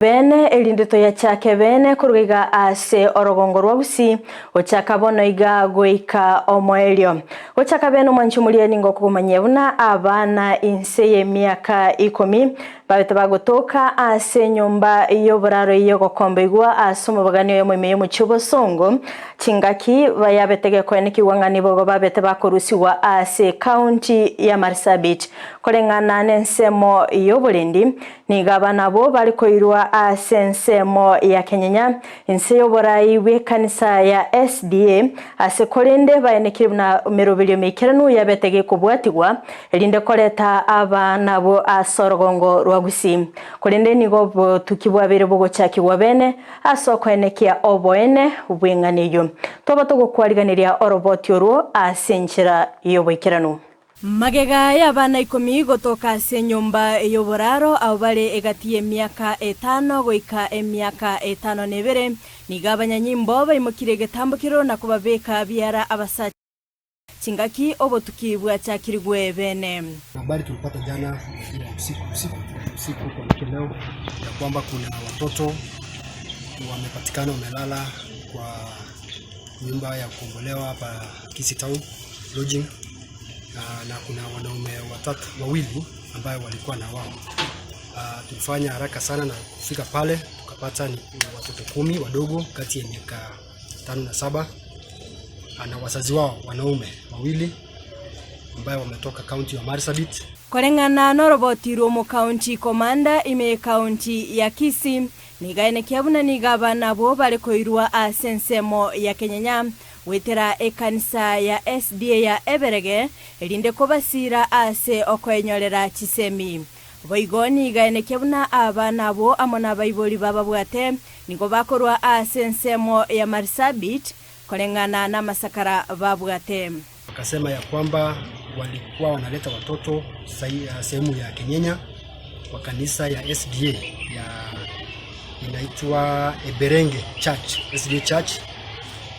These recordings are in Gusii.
Bene, erinde toyachake bene korwa iga ase orogongo rwa Gusii, gochaka bono iga goika omoerio. Gochaka bene omwanchi omoria ningo okokomanyia buna abana inse y'emiaka ikomi babete bagotoka ase enyomba y'oboraro y'ogokomboigwa ase omobagani oyomo ime y'omochie obosongo, chingaki bayabete gekoenekigwa ng'a nibogo babete bakorusigwa ase ekaunti ya Marsabit. Koreng'ana nensemo y'oborendi, Nigo abana abwo bare koirwa ase ensemo ya kenyenya, inse y'oboraai bw'ekanisa ya SDA, ase korende baenekire buna emeroberio emeikeranu yabete gekobwatigwa, erinde koreta abana abwo ase orogongo rwa Gusii. Korende nigo obotuki bwabeire bogochakigwa bene ase okoenekia oboene bw'eng'ana eyio. Toba togokwariganeria oroboti orwo ase enchera y'oboikeranu. Magega y'abana ikomi gotoka ase enyomba y'oboraro, abwo bare egati y'emiaka etano goika emiaka etano na ebere, nigo abanyanyimbo baimokirie egetambokero na kobabeka biara abasacha chingaki obotuki bwachakirigwe bene. Habari tulipata jana majira ya usiku usiku usiku kuamkia leo ya kwamba kuna watoto wamepatikana wamelala kwa nyumba ya kukombolewa hapa Kisii Town lodging na kuna wanaume watatu wawili ambayo walikuwa na wao. Uh, tulifanya haraka sana na kufika pale tukapata ni watoto kumi wadogo kati ya miaka tano na saba na wazazi wao wanaume wawili ambayo wametoka kaunti ya Marsabit. Koreng'ana noroboti rw'omokaunti komanda ime y'ekaunti ya Kisii, Nigo aenekia buna nigo abana abwo bare koirwa ase ensemo ya kenyenya goetera ekanisa ya SDA ya Eberege, erinde kobasiira ase okoenyorera chisemi. Boigo nigo aenekia buna abana abwo amo nabaibori bababwate nigo bakorwa ase ensemo ya Marsabit koreng'ana namasakara babwate. Wakasema ya kwamba walikuwa wanaleta watoto sehemu ya Kenyenya kwa kanisa ya SDA ya inaitwa Eberenge Church, SDA Church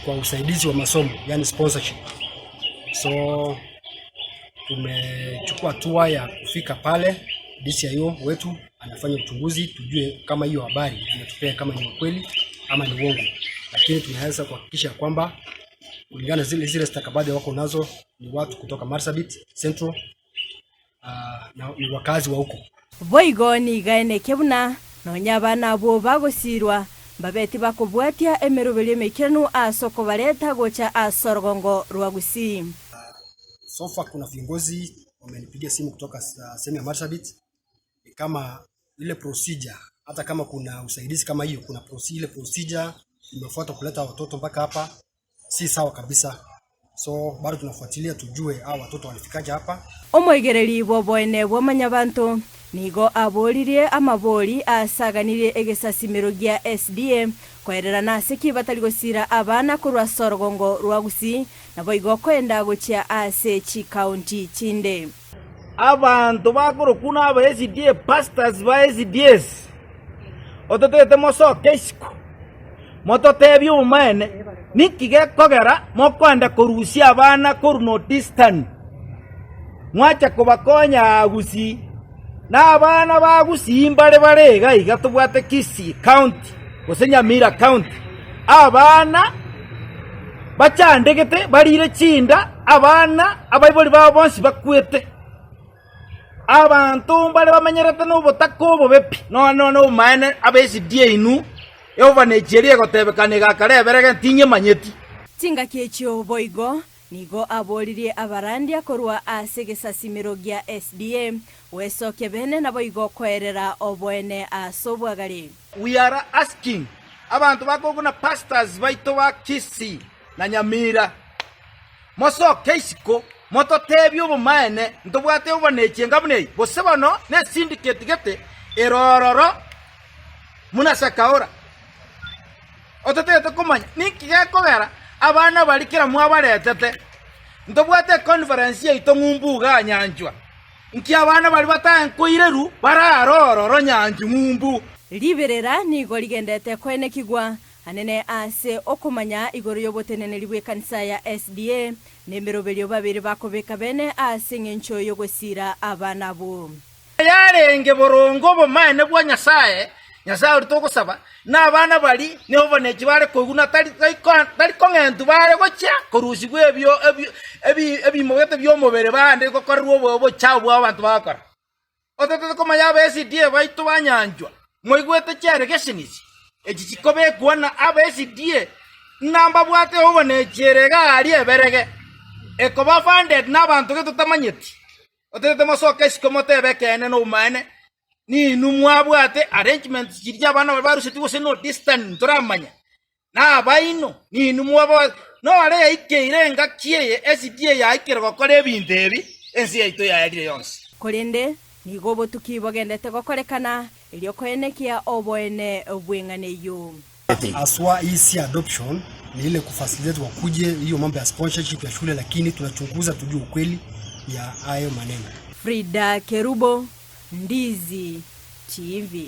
kwa usaidizi wa masomo, yani sponsorship. So tumechukua hatua ya kufika pale, DCIO wetu anafanya uchunguzi tujue kama hiyo habari anatupea kama ni ukweli ama ni uongo, lakini tunaweza kuhakikisha kwamba kulingana zile zile stakabadhi wako nazo ni watu kutoka Marsabit Central, uh, na ni wakazi wa huko. Boigo nigo aenekia buna nonya abana abwo bagosiirwa, mbabe tibakobwatia emeroberio emeikeranu ase okobareta gocha ase orogongo rwa Gusii. So far kuna viongozi wamenipigia simu kutoka sehemu ya Marsabit ni kama ile procedure, hata kama kuna usaidizi kama hiyo, kuna ile procedure imefuatwa kuleta watoto mpaka hapa, si sawa kabisa. So bado tunafuatilia tujue hao watoto walifikaje hapa. Omoigereri bw'oboene bw'omonyabanto nigo aboririe amabori asaganirie egesasimero gia SDA koerera nase ki batari gosiira abana korwa ase orogongo rwa Gusii naboigo koenda gochia ase chikaunti chinde. Abanto bakorokwa naba SDA pastors ba SDAs ototete mosoke isiko mototebie obomaene ninki gekogera mokoenda korusia abana korwa North Eastern mwacha kobakonya aa Gusii na abana ba Gusii mbare bare iga iga tobwate Kisii county gose Nyamira county abana bachandegete barire chinda abana abaibori babo bonsi bakwete. Abanto mbare bamenyerete nobotaka obobe pi, nonya nonya nobomaene ab'esidi yaino, Yehova nechieri egotebekana egakara eberege, tinyemanyeti. Chingaki echio boigo nigo aboririe abarandia korwa ase egesasimero gia SDA gwesokia bene naboigo koerera oboene ase obwagare. We are asking abanto bakoguna pastors baito ba Kisii na Nyamira mosoke isiko mototebie obomaene ntobwate obonechi enga buna eye gose bono ne syndicate gete ere ororo buna Sakaora ototagete komanya ninki gekogera abana baria kera mwabaretete ntobwate econference yaito ng'umbu igaa nyanchwa Inki abana baria bataenkoireru barare ororo nyanchwa ng'umbu? Riberera nigo rigendete koenekigwa anene ase okomanya igoro y'oboteneneri bw'ekanisa ya SDA na emeroberio babere bakobeka bene ase engencho y'ogosiira abana abwo. Yarenge boronge obomaene bwa Nyasae. Nyasae oria togosaba, na abana baria neobonechi bare koigwa na tari tari kong'entwa bare gochia korusigwa ebio ebio ebi ebimogete bi'omobere bande gokorerwa obo obochao bwabo abanto bagokora. Ototete komanya aba SDA baito banyanchwa, mwaigwete chiallegations echi chikobekwa na aba SDA ng'a mbabwate obonechi ere iga aria eberege, ekoba funded na abanto gete totamanyeti. Ototete mosoke isiko motebe ekeene na obomaene, ninwe mwabwate arrangements chiria abana baria barusetie gose no distance ntoramanya. Na abaino ninwe mwaba nore yaikeire engaki eye SDA yaikire gokora ebinto ebi, ense yaito yaerire yonsi. Korende nigo obotuki bogendete gokorekana, erio koenekia oboene bw'eng'ana eyio. Haswa hii si adoption, ni ile kufacilitate wakuje hiyo mambo ya sponsorship ya shule, lakini tunachunguza tujue ukweli ya hayo maneno. Frida Kerubo, Ndizi TV.